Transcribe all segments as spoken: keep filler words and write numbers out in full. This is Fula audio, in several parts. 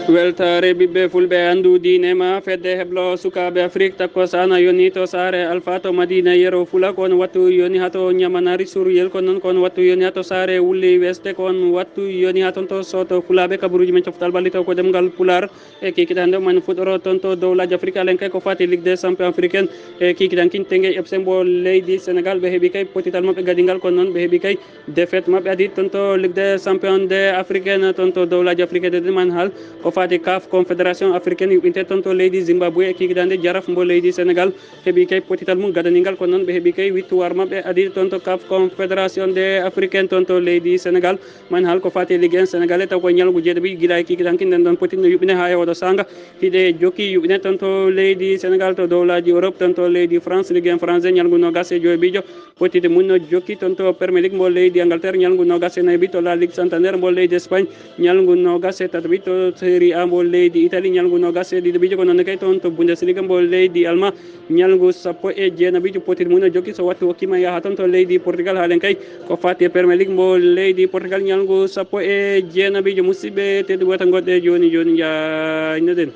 Weltaare ɓiɓɓe fulɓe, anndu diine ma fedde heblo sukaaɓe Afrik takko sana yoni to saare Alfa to Madina yero fula, ko on wattu yoni hato ñamanari suruyel, ko noon ko on wattu yoni hato saare wulli weste, ko on wattu yoni haton to soto fulaaɓe kabaruuji men coftal ballitaw ko ɗemngal pulaar. E kikiɗe hannde man fuɗɗoro toon to dowlaaji Afrik, alen kay ko fati Ligue des Champions africaine. E kikiɗan kin Tengey F C mbo leydi Sénégal, ɓe heɓi kay potital maɓɓe gadingal, ko noon ɓe heɓi kay défaite maɓɓe adi toon to Ligue des Champions de africaine toon to dowlaaji Afrique de man hal ko fati CAF Confédération Africaine yuɓɓinte toon to leydi Zimbabwe. E kikiɗande Jaraaf mbo leydi Sénégal heɓi kay potital mum gadaningal, ko noon ɓe heɓi kay victoire maɓɓe adi toon to CAF Confédération de Africaine toon to leydi Sénégal. Man hal ko fati Ligue un Sénégal e taw ko ñalngu jeeɗiɓi gila e kikiɗan kin nden ɗon potit no yuɓɓine haa e oɗo sanga. Hiɗe jokki yuɓɓine toon to leydi Sénégal to dowlaaji Europe, toon to leydi France, Ligue un français ñalngu nogas e joy bijo. Potite mum no jokki toon to Premier League mbo leydi Angleterre ñalngu nogas e nayi bi, to La Ligue Santander mbo leydi Espagne ñalngu nogas e tataɓi, to Serie A mbo leydi Italie ñalngu nogas e ɗiɗo bijo, ko noon kay toon to Bundesliga mbo leydi Allemagne ñalngu sappo e jeenaɓijo. Potite mum no jokki so wattu hokkima yaha toon to leydi Portugal, haalen kay ko fati e Premier League mbo leydi Portugal ñalngu sappo e jeenaɓijo. Musidɓe tedduɓe wata goɗɗe jooni jooni njaaynoɗen.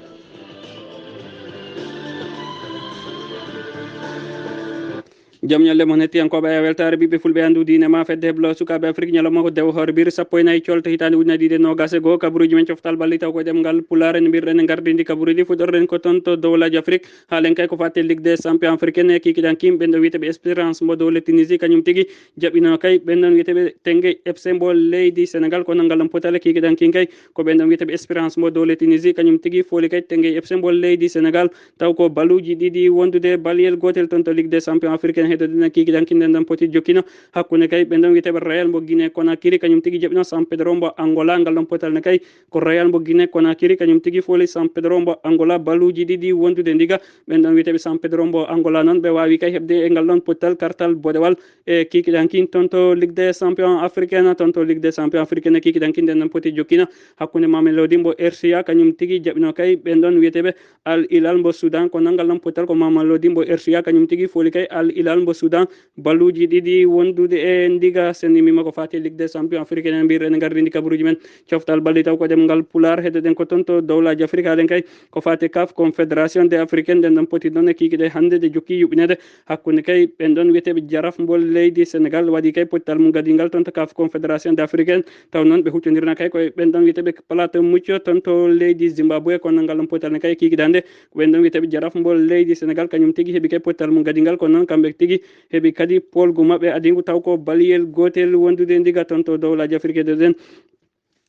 Jam ñalle mon hettiyankooɓe e weltaare ɓiɓɓe fulɓe, anndu diine ma fedde heblo sukaaɓe Afrik ñalawma ko dewo hoore biri sappo e nayi colto hitaande ujunaaji ɗiɗi e noogaas e goo. Kabaruuji men coftal balli taw ko e ɗemngal pulaar en mbirɗen e ngardindi kabaruuji fuɗɗorɗen ko toon to dowlaaji Afrik. Haalen kay ko fati Ligue des Champions africaine e kikiɗan kim ɓen ɗo wiyeteɓe Espérance mbo dow le Tunisie kañum tigi jaɓino kay ɓen ɗon wiyeteɓe Tengey F C mbo leydi Sénégal, kono ngal ɗon potale kikiɗan kin kay ko ɓen ɗon wiyeteɓe Espérance mbo dow le Tunisie kañum tigi fooli kay Tengey F C mbo leydi Sénégal. Taw ko baluuji ɗiɗi wondude baliyel gootel toon to Ligue des Champions africaine, heddodina kikiɗan kin nden ɗon poti jokkino hakkunde kay ɓen ɗon wiyeteɓe Real mbo Guinée Conakry kañum tigi jaɓino San Pedro mbo Angola. Ngal ɗon potal ne kay ko Real mbo Guinée Conakry kañum tigi fooli San Pedro mbo Angola baluuji ɗiɗi wondude ndiga. Ɓen ɗon wiyeteɓe San Pedro mbo Angola noon ɓe waawi kay heɓde e ngal ɗon pottal kartal boɗewal e kikiɗan kin toon to Ligue des Champions africaine, toon to Ligue des Champions africaine e kikiɗan kin nden ɗon poti jokkino hakkunde Mamelodi mbo R C A kañum tigi jaɓino kay ɓen ɗon wiyeteɓe Al Hilal mbo Soudan, ko nanngal ɗon pottal ko Mamelodi mbo R C A kañum tigi fooli kay Al Hilal mbo Soudan baluuji ɗiɗi wondude e ndiga. Sen nimima ko fati Ligue des Champions africaine en mbirɗen en ngardindi kabaruuji men coftal balli taw ko ɗemngal pulaar, heddoɗen ko toon to dowlaaji Afrique, haalen kay ko fati CAF Confédération de Africaine. Ɗen ɗon poti noon e kikiɗe hannde ɗe jokki yuɓɓineede hakkunde kay ɓen ɗon wiyeteɓe Jaraaf mbo leydi Sénégal waɗi kay pottal mum gadingal toon to CAF Confédération de Africaine. Taw noon ɓe huccondirna kay koye ɓen ɗon wiyeteɓe Plateau Mucco toon to leydi Zimbabwe, kono ngal ɗon pottal ne kay kikiɗande ko ɓen ɗon wiyeteɓe Jaraaf mbo leydi Sénégal kañum tigi heɓi kay pottal mum gadingal, kono noon kamɓe tigi heɓi kadi polgu maɓɓe adingu taw ko baliyel gootel wondude ndiga toon to dowlaaji Afrique de ɗen.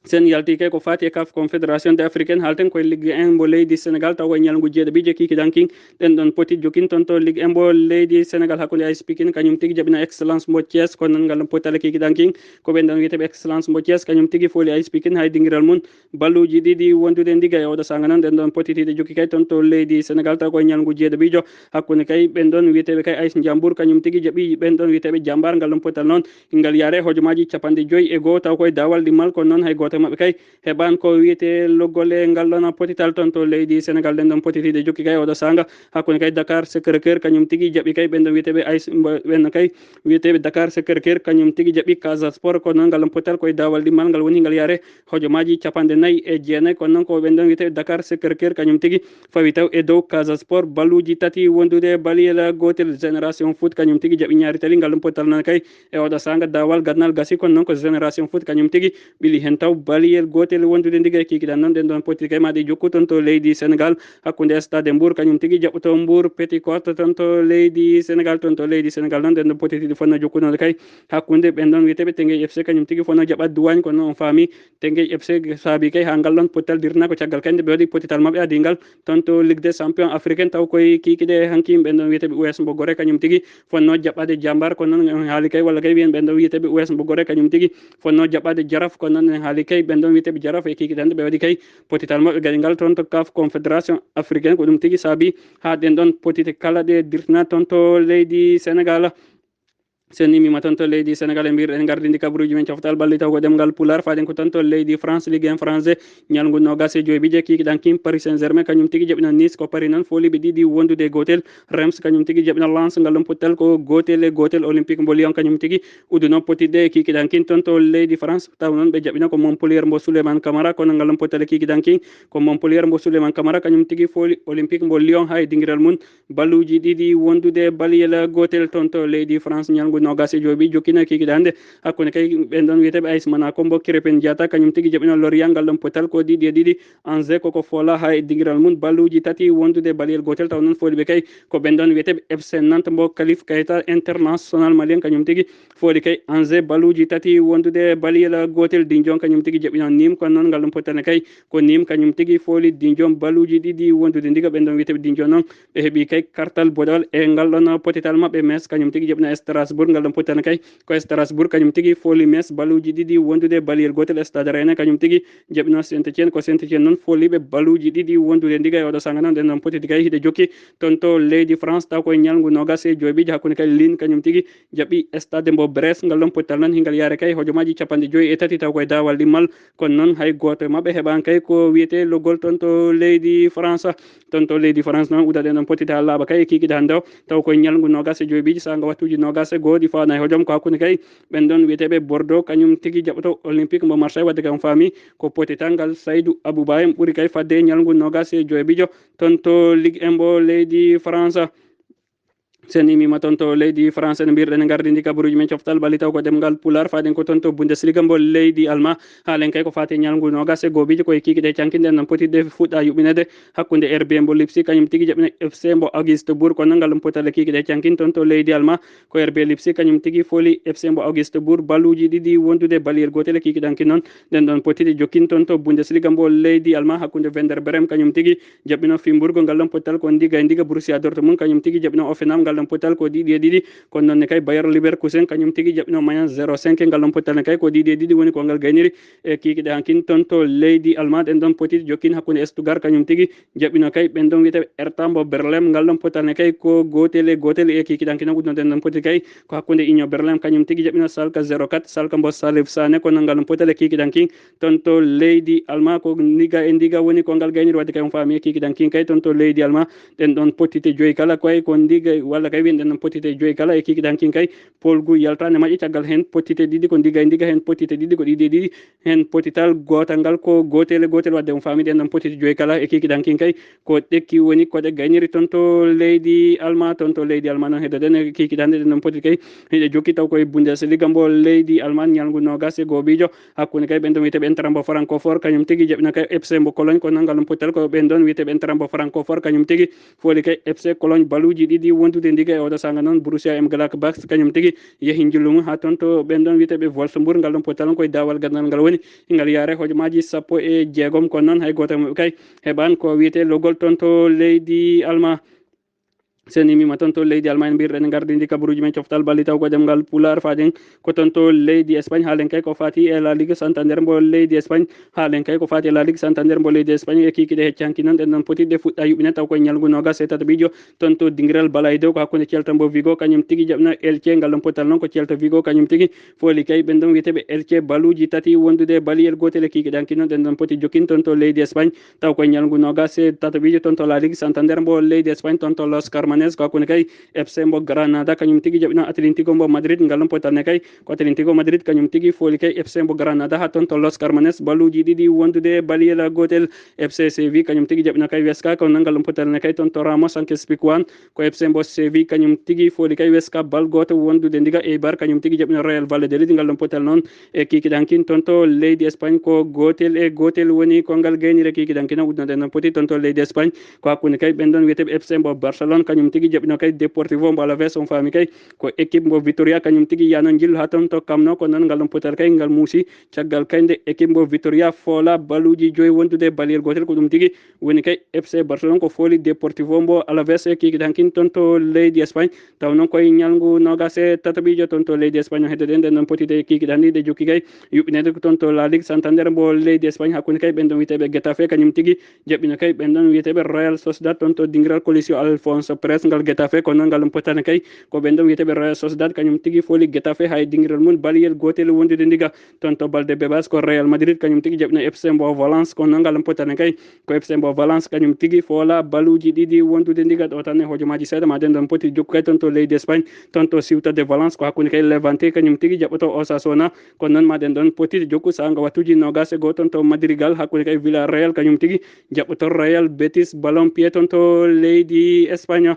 Sen yalti kay ko fati e CAF Confédération de Africaine, halten koye Ligue un mbo leydi Sénégal taw koye ñalngu jeeɗiɓijo kikiɗan kin ɗen ɗon poti jokin toon to Ligue un mbo leydi Sénégal hakkunde A S Pikine kañum tigi jaɓina Excellence mbo Thiès, kono noon ngal ɗon pottal e kikiɗan kin ko ɓen ɗon wiyeteɓe Excellence mbo Thiès kañum tigi fooli A S Pikine hay dingiral mum balluuji ɗiɗi wondude ndiga e oɗo sanga noon ɗen ɗon potitiiɗe jokki kay toon to leydi Sénégal taw koye ñalngu jeeɗiɓijo hakkunde kay ɓen ɗon wiyeteɓe kay A S Ndiambour kañum tigi jaɓi ɓen ɗon wiyeteɓe Jambar. Ngal ɗon pottal noon ngal yaare hojomaaji capanɗe joyi e goo taw koye daawal ɗimmal, kono noon hay gooto e maɓɓe kay heɓan ko wiyete loggol e ngal ɗon potital toon to leydi Sénégal. Ɗen ɗon potitiiɗe jokki kay oɗo sanga hakkunde kay Dakar Sacré-Cœur kañum tigi jaɓi kay ɓen ɗon wiyeteɓe A S ɓen kay wiyeteɓe Dakar Sacré-Cœur kañum tigi jaɓi Casa Sport, kono noon ngal ɗon potital koye daawal ɗimmal ngal woni ngal yaare hojomaaji capanɗe nayi e jeenayi, kono noon ko ɓen ɗon wiyeteɓe Dakar Sacré-Cœur kañum tigi fawi taw e dow Casa Sport balluuji tati wondude baliyel gootel Génération Foot kañum tigi jaɓi ñaari tali. Ngal ɗon pottal noon kay e oɗo sanga daawal gadnal gasi, kono noon ko Génération Foot kañum tigi ɓili heen taw baliyel gootel wondude ndiga e kikiɗan noon ɗen ɗon potiti kay ma ɗi jokku toon to leydi Sénégal hakkunde Stade Mbour kañum tigi jaɓɓoto Mbour Petit Court toon to leydi Sénégal. Toon to leydi Sénégal noon ɗen ɗon potitiiɗe fotno jokkunoɗe kay hakkunde ɓen ɗon wiyeteɓe Tengey F C kañum tigi fotno jaɓat Duwañ, kono on faami Tengey F C saabi kay haa ngal ɗon pottal dirna ko caggal kay nde ɓe waɗi potital maɓɓe adingal toon to Ligue des Champions africaine taw koye kikiɗe hanki ɓen ɗon wiyeteɓe U S mbo Gore kañum tigi fotno jaɓɓade Jambar, kono noon en haali kay walla kay wiyen ɓen ɗon wiyeteɓe U S mbo Gore kañum tigi fotno jaɓɓade Jaraaf, kono noon en haali kay ɓen ɗon wiyeteɓe Jaraaf e kikiɗe hannde ɓe waɗi kay potital maɓɓe gadingal toon to CAF Confédération africaine. Ko ɗum tigi saabi haa ɗen ɗon potite kala ɗe dirtina toon to leydi Sénégal. Sen immima toon to leydi Sénégal, e mbirɗen gardindi kabaruuji men coftal ɓalli taw ko ɗemngal Pulaar, faaɗen ko toon to leydi France, Ligue un France, ñalngu noogas e joy bije, kikiɗan kin Paris Saint-Germain kañum tigi jaɓino Nice, ko Paris noon fooliiɓe ɗiɗi wondude e gootel. Reims kañum tigi jaɓino Lens, ngal ɗon pottal ko gootel e gootel. Olympique mbo Lyon kañum tigi udduno pottiɗe e kikiɗan kin toon to leydi France, taw noon ɓe jaɓino ko Montpellier mbo Souleymane Camara, kono ngal ɗon pottal e kikiɗan kin ko Montpellier mbo Souleymane Camara kañum tigi fooli Olympique mbo Lyon haa e dingiral mum balluuji ɗiɗi wondude baliyel gootel toon to leydi France. Ñalngu noogas e joy bije jokkino e kikiɗe hannde hakkunde kay ɓen ɗon wiyeteeɓe A S Monaco mbo Krépin Diatta kañum tigi jaɓino Lorient ngal ɗon pottal ko ɗiɗi e ɗiɗi. Angers koko foola haa e dingiral mum balluuji tati wondude baliyel gootel, taw noon fooliiɓe kay ko ɓen ɗon wiyeteeɓe F C Nantes mbo Khalif Keita international malien kañum tigi fooli kay Angers balluuji tati wondude baliyel gootel. Dijon kañum tigi jaɓino Nîmes, kono noon ngal ɗon pottal ne kay ko Nîmes kañum tigi fooli Dijon balluuji ɗiɗi wondude ndiga. Ɓen ɗon wiyeteeɓe Dijon noon ɓe heɓi kay kartal boɗewal e ngal ɗon pottital maɓɓe. Metz kañum tigi jaɓino Strasbourg, ngal ɗon pottital ne kay ko Strasbourg kañum tigi fooli Metz balluuji ɗiɗi wondude baliyel gootel. Stade Rennais kañum tigi jaɓino Saint-Étienne, ko Saint-Étienne noon fooliiɓe balluuji ɗiɗi wondude ndiga. E oɗo saanga noon ɗen ɗon pottital kay hiɗe jokki toon to leydi France, taw koye ñalngu noogas e joy bije hakkunde kay Lille kañum tigi jaɓi stade mbo Brest, ngal ɗon pottital noon hingal yaare kay hojomaaji capanɗe joy e tati, taw koye daawal ɗimmal. Kono noon hay gooto e maɓɓe heɓaani kay ko wiyetee logol toon to leydi France. Toon to leydi France noon uddaɗen ɗon pottital haa laaɓa kay e kikiɗe hannde o, taw koye ñalngu noogas e joy bije saanga wattuuji noogas e goo ɗi fawaani e hojom, ko hakkunde kay ɓen ɗon wiyeteeɓe Bordeaux kañum tigi jaɓoto Olympique mbo Marseille. Waɗde kam faami ko pottital ngal Saydou Abouba en ɓuri kay fadde ñalngu noogas e joy bije toon to Ligue un mbo leydi France. Sen immima toon to leydi France, no mbirɗen gardindi kabaruuji men coftal ɓalli taw ko ɗemngal Pulaar, faaɗen ko toon to Bundesliga mbo leydi Alma. Haalen kay ko faati ñalngu noogas e goo bije koye kikiɗe cankinɗe ɗen ɗon pottiɗe fuɗɗa yuɓɓineede hakkunde R B mbo Leipzig kañum tigi jaɓino F C mbo Augsburg, kono ngal ɗon pottital e kikiɗe cankin toon to leydi Alma ko R B Leipzig kañum tigi fooli F C mbo Augsburg balluuji ɗiɗi wondude baliyel gootel. E kikiɗan kin noon ɗen ɗon pottiɗe jokkin toon to Bundesliga mbo leydi Alma hakkunde Werder Bremen kañum tigi jaɓɓino Freiburg, ngal ɗon pottital ko ndiga e ndiga. Borussia Dortmund kañum tigi jaɓɓino Hoffenheim, ngal ɗon pottital ko ɗiɗi e ɗiɗi. Kono noon ne kay Bayer Leverkusen kañum tigi jaɓɓino Mayence zéro cinq, ngal ɗon pottital ne kay ko ɗiɗi e ɗiɗi woni ko ngal gayniri. E kikiɗe hankin toon to leydi Alma ɗen ɗon pottiɗe jokkin hakkunde Stuttgart kañum tigi jaɓɓino kay ɓen ɗon wiyetee Hertha mbo Berlin, ngal ɗon pottital ne kay ko gootel e gootel. E kikiɗan kin udduno ɗen ɗon pottital kay ko hakkunde Union Berlin kañum tigi jaɓɓino Schalke zéro quatre, Schalke mbo Salif Sané, kono ngal ɗon pottital e kikiɗan kin toon to leydi Alma ko ndiga e ndiga woni ko ngal gayniri. Waɗde kay on faami e kikiɗan kin kay toon to leydi Alma ɗen ɗon pottital joyi kala koy ko ndiga walla kay wiyen ɗen ɗon pottital joyi kala e kikiɗan kin kay polgu yaltaande majje caggal heen pottital ɗiɗi ko ndiga e ndiga, heen pottital ɗiɗi ko ɗiɗi e ɗiɗi, heen pottital gootal ngal ko gootel e gootel. Waɗde on faami ɗen ɗon pottital joyi kala e kikiɗan kin kay ko ɗekki woni ko ɗe gayniri toon to leydi Alma. Toon to leydi Alma noon heddoɗen e kikiɗan ɗen ɗon pottital kay hiɗe jokki taw koye Bundesliga mbo leydi Alma ñalngu noogas e goo bije hakkunde kay ɓen ɗon wiyeteeɓe Eintracht mbo Francfort kañum tigi jaɓɓino kay F C mbo Cologne, kono noon ngal ɗon pottital ko ɓen ɗon wiyeteeɓe Eintracht mbo Francfort kañum tigi fooli kay F C Cologne balluuji ɗiɗi wondude ndiga. E oɗo saanga noon Borussia Mönchengladbach kañum tigi yehi njillu mum haa toon to ɓen ɗon wiyeteeɓe Wolfsburg, ngal ɗon pottital noon koye daawal gandal ngal woni ngal yaare hojomaaji sappo e jeegom, kono noon hay gooto e maɓɓe kay heɓaani ko wiyetee logol toon to leydi Alma. Sen immima toon to leydi Alma, en mbirɗen gardindi kabaruuji men coftal ɓalli taw ko ɗemngal Pulaar, faaɗen ko toon to leydi Espagne. Haalen kay ko faati e La Ligue Santander mbo leydi Espagne. Haalen kay ko faati e La Ligue Santander mbo leydi Espagne. E kikiɗe hecci hanki noon ɗen ɗon pottiɗe fuɗɗa yuɓɓineede taw koye ñalngu noogas e tataɓiijo toon to dingiral Balaido, ko hakkunde Celta mbo Vigo kañum tigi jaɓɓino Elche. Ngal ɗon pottital noon ko Celta Vigo kañum tigi fooli kay ɓen ɗon wiyeteeɓe Elche balluuji tati wondude baliyel gootel. E kikiɗe hanki noon ɗen ɗon pottiɗe jokkin toon to leydi Espagne. Taw koye ñalngu noogas e tataɓiijo toon to La Ligue Santander mbo leydi Espagne, toon to Los Carmanes, ko hakkunde kay F C mbo Granada kañum tigi jaɓɓino Atlético mbo Madrid. Ngal ɗon pottital ne kay ko Atlético Madrid kañum tigi fooli kay F C mbo Granada haa toon to Los Carmanes balluuji ɗiɗi wondude baliyel gootel. F C Séville kañum tigi jaɓɓino kay Huesca, kono noon ngal ɗon pottital ne kay toon to Ramos Sánchez Pizjuán, ko F C mbo Séville kañum tigi fooli kay Huesca bal gooto wondude ndiga. Eibar kañum tigi jaɓɓino Real Valladolid. Ngal ɗon pottital noon e kikiɗe hankin toon to leydi Espagne ko gootel e gootel woni ko ngal gayniri. E kikiɗe hankin noon uddunoɗen noon pottital toon to leydi Espagne ko hakkunde kay ɓen ɗon wiyeteeɓe F C mbo Barcelone kañum tigi jaɓɓino kay Deportivo mbo Alaves. On faami kay ko équipe mbo Vitoria kañum tigi yano njillu haa toon to Camp Nou, kono noon ngal ɗon pottital kay ngal muusi caggal kay nde équipe mbo Vitoria foola balluuji joyi wondude baliyel gootel. Ko ɗum tigi woni kay F C Barcelone ko fooli Deportivo mbo Alaves e kikiɗe hankin toon to leydi Espagne. Taw noon koye ñalngu noogas e tataɓiijo toon to leydi Espagne o heddoɗen ɗen ɗon pottital e kikiɗe hankin ɗe jokki kay yuɓɓineede ko toon to La Ligue Santander mbo leydi Espagne, hakkunde kay ɓen ɗon wiyeteeɓe Getafe kañum tigi jaɓɓino kay ɓen ɗon wiyeteeɓe Real Sociedad toon to dingiral Coliseo Alfonso Express, ngal Getafe, ko noon ngal ɗum pottani kay. Ko ɓen ɗon wiyeteeɓe Real Sociedad, kañum tigi fooli Getafe haa e dingiral mum, baliyel gootel wondude ndiga. Toon to balde bebas ko Real Madrid, kañum tigi jaɓino F C mbo Valence, ko noon ngal ɗum pottani kay. Ko F C mbo Valence, kañum tigi foola baluuji ɗiɗi wondude ndiga. Ɗo tan e hojomaaji seeɗa, ma ɗen ɗon poti jokku kay toon to leydi Espagne, toon to Ceuta de Valence, ko hakkunde kay Levante, kañum tigi jaɓɓoto Osasuna. Ko noon ma ɗen ɗon poti jokku saanga wattuuji noogas e goo toon to Madrigal, hakkunde kay Villarreal, kañum tigi jaɓɓoto Real Betis Balompié toon to leydi Espagne.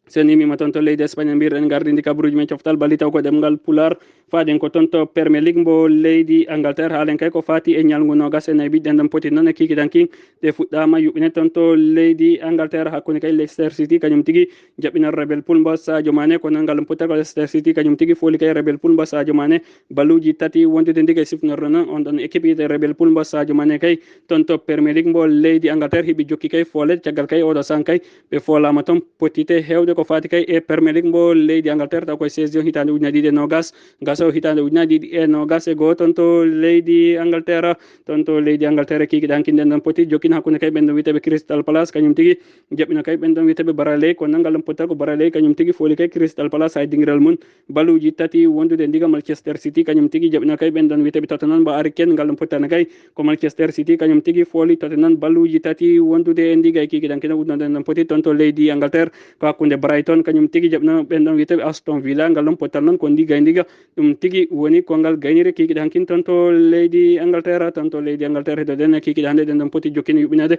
So en immima toon to leydi Espagne, mbiyɗen ngardi ndi kabaruuji men coftal balli taw ko ɗemngal Pulaar. Faaɗen ko toon to Premier League mbo leydi Angleterre. Haalen kay ko faati e ñalngu noogas e nayi, ɗen ɗon poti noon e kikiɗanki. Ɗe fuɗɗaama yuɓɓine toon to leydi Angleterre, hakkunde kay Leicester City, kañum tigi jaɓɓina Rebel Pool mbo Sadio Mané. Ko noon ngal ɗum pottata ko Leicester City, kañum tigi fooli kay Rebel Pool mbo Sadio Mané. Balluuji tati wondude ndiga e siftornde noon on ɗon équipe wiyetee Rebel Pool mbo Sadio Mané kay toon to Premier League mbo leydi Angleterre, hiɓe jokki kay foole. Caggal kay oɗo saanga kay ɓe foolaama toon potite heewde ko faati kay e Premier League mbo leydi Angleterre, taw koye saison hitaande ujunaaji ɗiɗi e noogas, gaso hitaande ujunaaji ɗiɗi e noogas e goo toon to leydi Angleterre. Toon to leydi Angleterre, kikiɗanki, ɗen ɗon poti jokkina hakkunde kay ɓen ɗon wiyeteeɓe Crystal Palace, kañum tigi jaɓɓino kay ɓen ɗon wiyeteeɓe Baraley. Ko noon ngal ɗum pottata ko Baraley, kañum tigi fooli kay Crystal Palace haa e dingiral mum. Balluuji tati wondude ndiga, Manchester City kañum tigi jaɓɓino kay ɓen ɗon wiyeteeɓe Tottenham mbo Harry Kane, ngal ɗum pottani kay ko Manchester City kañum tigi fooli Tottenham balluuji tati wondude e ndiga. E kikiɗanki no udduno ɗen ɗon poti toon to leydi Angleterre, ko hakkunde Brighton kañum tigi jaɓɓino ɓen ɗon wiyeteeɓe Aston Villa, ngal ɗum pottal noon ko ndiga e ndiga. Ɗum tigi woni ko ngal gayniri kikiɗanki toon to leydi Angleterre. Toon to leydi Angleterre, heddoɗen e kikiɗe hannde, ɗen ɗon poti jokkini yuɓɓinaade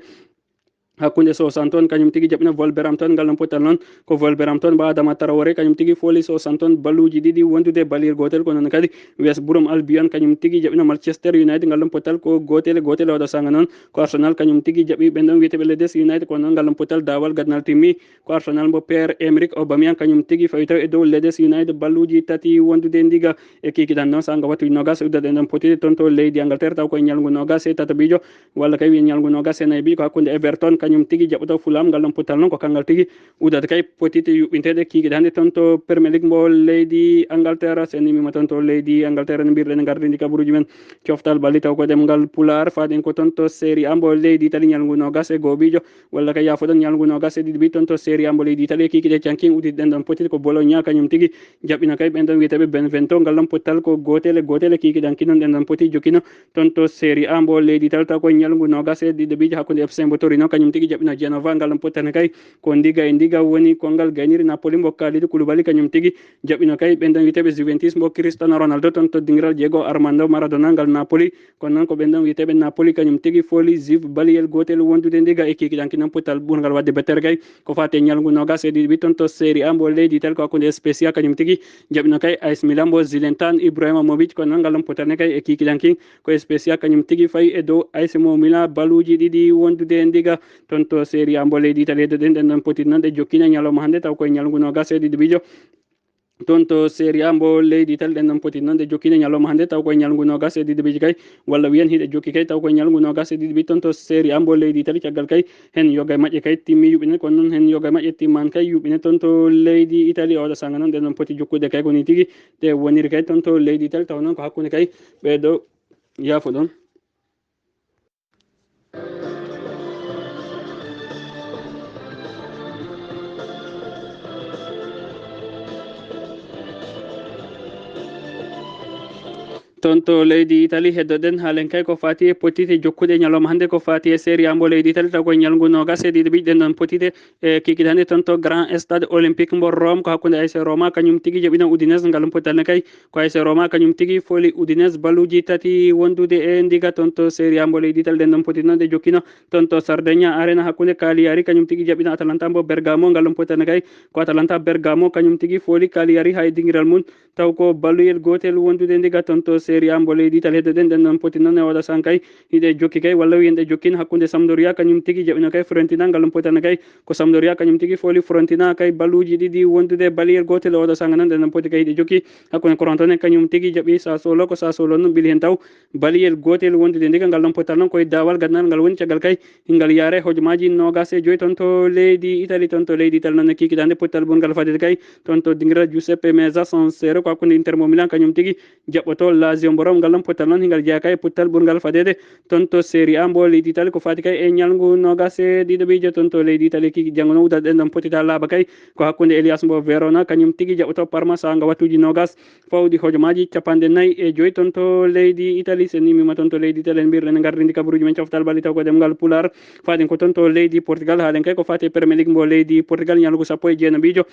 hakkunde Southampton kañum tigi jaɓɓina Wolverhampton, ngal ɗon pottal noon ko Wolverhampton mbo Adama Traoré kañum tigi fooli Southampton balluuji ɗiɗi wondude baliyel gootel. Ko noon kadi West Brom Albion kañum tigi jaɓɓina Manchester United, ngal ɗon pottal ko gootel e gootel. Oɗo saanga noon ko Arsenal kañum tigi jaɓɓi ɓen ɗon wiyeteeɓe Leeds United, ko noon ngal ɗon pottal daawal gadnal timmi. Ko Arsenal mbo Pierre-Emerick Aubameyang kañum tigi fawi taw e dow Leeds United balluuji tati wondude ndiga. E kikiɗan noon saanga wattuuji noogas e uddude ɗen ɗon pottude toon to leydi Angleterre, taw koye ñalngu noogas e tataɓiijo walla kay wiyen ñalngu noogas e nayiɓiijo, ko hakkunde Everton kañum tigi jaɓɓoto Fulham, ngal ɗon pottal noon ko kanngal tigi uddata kay potite yuɓɓinteeɗe kikiɗe hannde toon to Premier League mbo leydi Angleterre. So en immima toon to leydi Angleterre, no mbiyruɗen, ngardi ndi kabaruuji men coftal balli taw ko ɗemngal Pulaar. Faaɗen ko toon to Serie A mbo leydi Italie, ñalngu noogas e gooɓiijo walla kay yaafoɗon, ñalngu noogas e ɗiɗi bi toon to Serie A mbo leydi Italie. Kikiɗe canki udditi ɗen ɗon potiti ko Bologna kañum tigi jaɓɓino kay ɓen ɗon wiyeteeɓe Benevento, ngal ɗon pottal ko gootel e gootel. Kikiɗanki noon ɗen ɗon poti jokkino toon to Serie A mbo leydi Italie, taw ko ñalngu noogas e ɗiɗi bi hakkunde F C mbo Torino kañum tigi jaɓɓino Genova, ngal ɗon pottani kay ko ndiga e ndiga woni ko ngal gayniri. Napoli mbo Kalidou Koulibaly kañum tigi jaɓɓino kay ɓen ɗon wiyeteeɓe Juventus mbo Cristiano Ronaldo toon to dingiral Diego Armando Maradona ngal Napoli. Kono noon ko ɓen ɗon wiyeteeɓe Napoli kañum tigi fooli Juve baliyel gootel wondude ndiga. E kikiɗanki noon pottal ɓurngal waɗde bettere kay ko faati e ñalngu noogas e ɗiɗi bi toon to Serie A mbo leydi Italie, ko hakkunde Spezia kañum tigi jaɓɓino kay A S Milan mbo Zlatan Ibrahimovic. Kono noon ngal ɗon pottal ne kay e kikiɗanki ko Spezia kañum tigi fayi e dow A S mo Milan balluuji ɗiɗi wondude ndiga. Toon to Serie A mbo leydi Italie, heddoɗen ɗen ɗon potiti noon ɗe jokkina ñalawma hannde, taw koye ñalngu noogas e ɗiɗi biijo. Toon to Serie A mbo leydi Italie, ɗen ɗon poti noon ɗe jokkine ñalawma hannde, taw koye ñalngu noogas e ɗiɗi biiji kay, walla wiyen hiɗe jokki kay, taw koye ñalngu noogas e ɗiɗi bi toon to Serie A mbo leydi Italie. Caggal kay, heen yoga e maƴƴe kay timmi yuɓɓine, kono noon heen yoga e maƴƴe timmaani kay yuɓɓine toon to leydi Italie. Oɗo saanga noon ɗen ɗon poti jokkude kay ko nii tigi ɗe woniri kay toon to leydi Italie, taw noon ko hakkunde kay ɓee ɗo, yaafo ɗon. Toon to leydi Italie, heddoɗen haalen kay ko faati e potite jokkuɗe ñalawma hannde, ko faati e Serie A mbo leydi Italie, taw ko e ñalngu noogas e ɗiɗi biiji ɗen ɗon potite e kikiɗe hannde toon to Grand Stade Olympique mbo Rome, ko hakkunde A S Roma kañum tigi jaɓɓino Udinese, ngal ɗon pottal ne kay ko A S Roma kañum tigi fooli Udinese balluuji tati wondude e ndiga. Toon to Serie A mbo leydi Italie, ɗen ɗon poti noon ɗe jokkino toon to Sardegna Arena hakkunde Cagliari kañum tigi jaɓɓino Atalanta mbo Bergamo, ngal ɗon pottal ne kay ko Atalanta Bergamo kañum tigi fooli Cagliari haa e dingiral mum, taw ko balluyel gootel wondude ndiga. Toon to Serie A mbo leydi Italie, heddoɗen ɗen ɗon poti noon e oɗo saanga kay hiɗe jokki kay, walla wiyen ɗe jokkin hakkunde Sampdoria kañum tigi jaɓɓino kay Fiorentina, ngal ɗon pottal ne kay ko Sampdoria kañum tigi fooli Fiorentina kay balluuji ɗiɗi wondude baliyel gootel. Oɗo saanga noon ɗen ɗon poti kay hiɗe jokki hakkunde Crotone kañum tigi jaɓɓi Sassuolo, ko Sassuolo noon ɓili heen taw baliyel gootel wondude ndiga. Ngal ɗon pottal noon koye daawal gadnal ngal woni, caggal kay hingal yaare hojomaaji noogas e joy toon to leydi Italie. Toon to leydi Italie noon e kikiɗe hannde pottal ɓurngal fadde kay toon to dingiral Giuseppe Meazza San Siro, ko hakkunde Inter mo Milan kañum tigi jaɓɓoto Lazio. Lazio mbo Rom, ngal ɗon pottal noon hingal jeyaa kay e pottal ɓurngal fadeede toon to Serie A mbo leydi Italie, ko faati kay e ñalngu noogas e ɗiɗo ɓiijo toon to leydi Italie. Kiiki janngo noon uddaɗen ɗon potita laaɓa kay ko hakkunde Elias mbo Verona, kañum tigi jaɓɓoto Parma saanga wattuuji noogas fawdi hojomaaji capanɗe nayi e joyi toon to leydi Italie. So en immima toon to leydi Italie, en mbiyat en ngartidi kabaruuji men coftal ɓalli taw ko ɗemngal Pulaar. Faaɗen ko toon to leydi Portugal, haalen kay ko faati e Premier League mbo leydi Portugal, ñalngu sappo e jeenaɓiijo.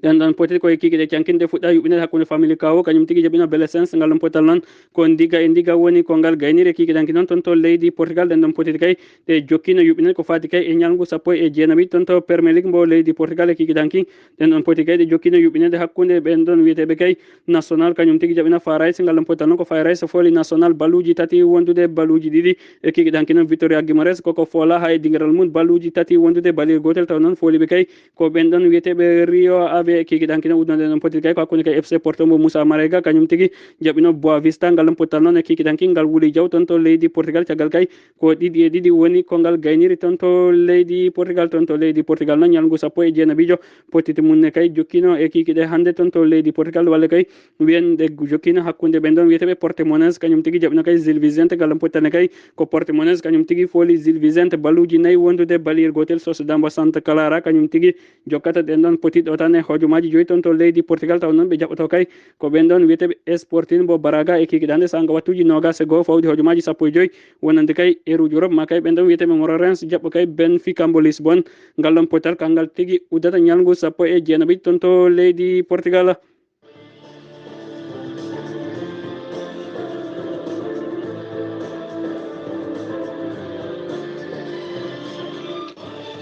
Ɗen ɗon poti ko e kiikiiɗe cankinde fuɗɗa yuɓɓinede hakkunde Family Kawo, kañum tigi jaɓɓino Belenenses. Ngal ɗon pottal noon ko ndiga e ndiga woni ko ngal gayniri e kiikiiɗe hanki noon toon to leydi Portugal. Ɗen ɗon poti kay ɗe jokkino yuɓɓinede ko faati kay e ñalngu sappo e jeenaɓi toon to Premier League mbo leydi Portugal e kiikiiɗe hanki. Ɗen ɗon poti kay ɗe jokkino yuɓɓinede hakkunde ɓen ɗon wiyeteeɓe kay National, kañum tigi jaɓɓino Fair Ice. Ngal ɗon pottal noon ko Fair Ice fooli National baluuji tati wondude baluuji ɗiɗi e kiikiiɗe hanki noon. Victoria Guimaraes koko foola hay dingiral mum baluuji tati wondude baliyel gootel, taw noon fooliiɓe kay ko ɓen ɗon wiyeteeɓe Rio Ave e kiikiiɗe hanki noon. Uddunoo ɗen ɗon poti kay ko hakkunde kay F C Porto mbo Moussa Marega, kañum tigi jaɓɓino Boa Vista. Ngal ɗon pottal noon e kiikiiɗe hanki ngal wuli jaw toon to leydi Portugal, caggal kay ko ɗiɗi e ɗiɗi woni ko ngal gayniri toon to leydi Portugal. Toon to leydi Portugal noon ñalngu sappo e jeenaɓiijo pottitte mum ne kay jokkino e kiikiiɗe hannde toon to leydi Portugal, walla kay wiyen ɗe jokkino hakkunde ɓen ɗon wiyeteeɓe Portimonense, kañum tigi jaɓɓino kay Gil Vicente. Ngal ɗon pottal ne kay ko Portimonense kañum tigi fooli Gil Vicente baluuji nayi wondude baliyel gootel. Sociedad mbo Santa Clara kañum tigi jokkata ɗen ɗon pottitte ɗo tan e hojomaaji joyi toon to leydi Portugal, taw noon ɓe jaɓɓoto kay ko ɓen ɗon wiyeteeɓe Sporting mbo Braga e kiikiiɗe hannde saanga wattuuji noogas e goo fawdi hojomaaji sappo e joyi, wonande kay eruuji Europe, ma kay ɓen ɗon wiyeteeɓe Moreirense jaɓɓo kay Benfica mbo Lisbon. Ngal ɗon pottal kangal tigi uddata ñalngu sappo e jeenaɓi toon to leydi Portugal.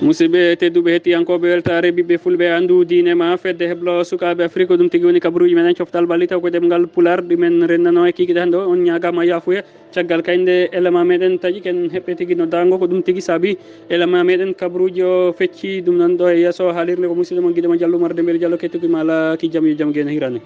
Musidɓe tedduɓe, hettiyankooɓe Weltaare Ɓiɓɓe Fulɓe, Anndu Diine Ma, Fedde Heblo Sukaaɓe Afrik, ko ɗum tigi woni kabaruuji meɗen coftal ɓalli taw ko ɗemngal Pulaar ɗi men rennanoo e kiikiiɗe hannde o. On ñaagaama yaafuya. Caggal kay nde élément meɗen taƴi ken heɓɓe tigi noddaango, ko ɗum tigi saabi élément meɗen kabaruuji o fecci. Ɗum noon ɗo e yeeso haalirde ko musidɗo mon giɗo mo Jallo Umar Dembel Jallo, kettuki ma alaa ki jam, yo jam gene hirane.